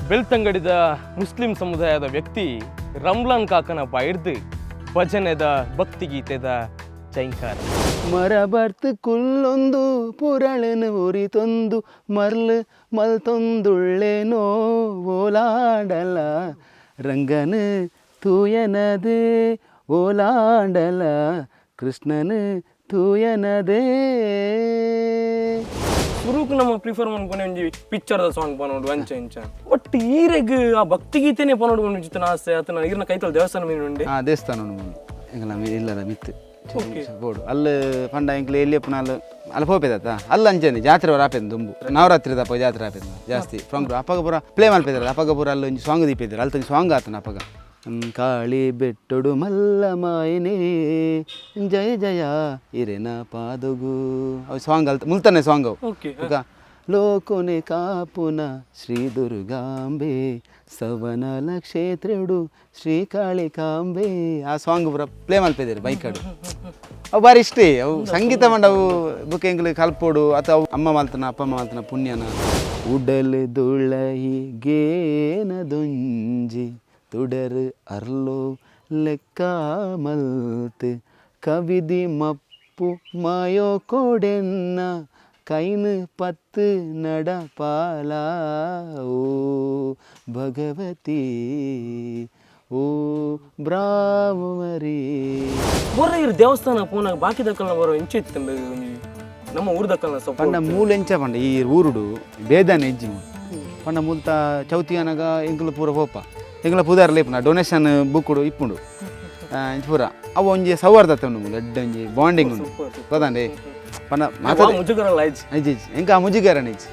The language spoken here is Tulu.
ಬೆಳ್ತಂಗಡಿದ ಮುಸ್ಲಿಂ ಸಮುದಾಯದ ವ್ಯಕ್ತಿ ರಮ್ಲಾನ್ ಕಾಕನ ಬಾಯಿಡ್ದು ಭಜನೆದ ಭಕ್ತಿಗೀತೆದ ಜೈಂಕಾರ. ಮರ ಬರ್ತ್ ಕುಲ್ಲೊಂದು ಪುರಳನು ಉರಿತೊಂದು ಮರ್ಲ್ ಮಲ್ತೊಂದುಳ್ಳೆನೋ ಓಲಾಡಲ ರಂಗನು ತೂಯನದೇ, ಓಲಾಡಲ ಕೃಷ್ಣನು ತೂಯನದೇ. ಸುರುಕು ನಮ್ಮ ಪ್ರಿಫರ್ ಮನ್ಪುನೆ ಒಂಜಿ ಪಿಕ್ಚರ್ದ ಸಾಂಗ್ ಪನೋಡು ಅಂಚ ಇಂಚ. ಬಟ್ ಈರೆಗ್ ಆ ಭಕ್ತಿಗೀತೆನೆ ಪನೋಡು ಪನ್ಪಿನ ಆಸೆ ಆತನ ಈರ್ನ ಕೈತಲ್ ದೇವಸ್ಥಾನ ಮೀನು ಉಂಡೆ? ಆ ದೇವಸ್ಥಾನ ಉಂಡು ಎಂಕಲ ಇಲ್ಲದ ಮಿತ್ತು ಬೋಡು. ಅಲ್ಲಿ ಪಂಡ ಎಂಕ್ಲೆ ಎಲ್ಲಿ ಪುನ ಅಲ್ಲಿ ಅಲ್ಲಿ ಪೋಪೆದತ್ತ. ಅಲ್ಲ ಅಂಚನೆ ಜಾತ್ರೆ ವರ ಆಪೆದ್ ದುಂಬು ನವರಾತ್ರಿ ದಪ್ಪ ಜಾತ್ರೆ ಆಪೆದ್ ಜಾಸ್ತಿ ಫ್ರಮ್ ಅಪ್ಪಗ ಪೂರ ಪ್ಲೇ ಮಲ್ಪೆದ್ರ. ಅಪ್ಪಗ ಪೂರ ಅಲ್ಲಿ ಒಂಜಿ ಸಾಂಗ್ ದೀಪೆದ್ರ. ಅಲ್ಲಿ ಒಂಜಿ ಸಾಂಗ್ ಆತನ ಅಪ್ಪಗ. ಕಾಳಿ ಬೆಟ್ಟೊಡು ಮಲ್ಲ ಮಾಯನೇ, ಜಯ ಜಯ ಇರೆನ ಪಾದಗು, ಅವು ಸಾಂಗ್ ಅಲ್ತ ಮುಲ್ತನೆ ಸಾಂಗ್ ಅವು. ಬೊಕ ಲೋಕೊನೆ ಕಾಪುನ ಶ್ರೀ ದುರ್ಗಾಂಬೆ, ಸವನಲ ಕ್ಷೇತ್ರಡು ಶ್ರೀ ಕಾಳಿಕಾಂಬೆ, ಆ ಸಾಂಗ್ ಪೂರ ಪ್ಲೇ ಮಲ್ಪೆದೇರು ಬೈಕಡು. ಅವು ಬಾರಿ ಇಷ್ಟೇ ಅವು ಸಂಗೀತ ಮಂಡ ಅವು. ಬುಕ್ ಎಂಕ್ಲೆ ಕಲ್ಪೋಡು ಅಥವಾ ಅವು ಅಮ್ಮ ಮಲ್ತನ ಅಪ್ಪ ಅಮ್ಮ ಮಲ್ತನ ಪುಣ್ಯನ. ಉಡಲ್ ದುಳಯಿ ಗೇನದೊಂಜಿ ತುಡರ್ ಅರ್ಲೋ ಲೆಕ್ಕ ಮಲ್ತ್ ಕವಿದಿ ಮಪ್ಪು ಮಾಯೋ ಕೊಡೆನ್ನ ಕೈನ್ ಪತ್ತು ನಡಪಾಲ, ಓ ಭಗವತಿ, ಓ ಬ್ರಾಹ್ಮರಿ. ಬೊರ ಇರ್ ದೇವಸ್ಥಾನ ಪೋನಾಗ ಬಾಕಿ ದಕ್ಕಲ್ನ ಬರೋ ಇಂಚ ಇತ್ತು ಒಂಜಿ ನಮ್ಮ ಊರು ದಕ್ಕಲ್ನ. ಪಂಡ ಸಪೋರ್ಟ್. ಮೂಲ ಎಂಚ ಪಂಡ ಈ ಊರುಡು ಬೇದನೆ ಇಜ್ಜಿ ಮೂಲು. ಪಂಡ ಮೂಲ್ತ ಚೌತಿ ಅನಗ ಎಂಕುಲು ಪೂರ ಪೋಪ, ಎಂಕುಲ ಪುದಾರ್ ಲೇಪುನ ಡೊನೇಷನ್ ಬುಕ್ಕುಡು ಇಪ್ಪುಂಡು. ಇಂಚ ಪೂರ ಅವು ಒಂಜಿ ಸೌಹಾರ್ದತೆ ಉಂಡು ಮೂಲು, ಎಡ್ಡೆ ಒಂಜಿ ಬಾಂಡಿಂಗ್ ಉಂಡು. ಗೊತ್ತಾಂಡೆ? ಪಂಡ ಮಾತ ಮುಜುಗರಲ್ಲ ಆಯ್ತು. ಇಜ್ಜಿ ಇಜ್ಜಿ, ಎಂಕ ಆ ಮುಜುಗರನ ಇಜ್ಜಿ.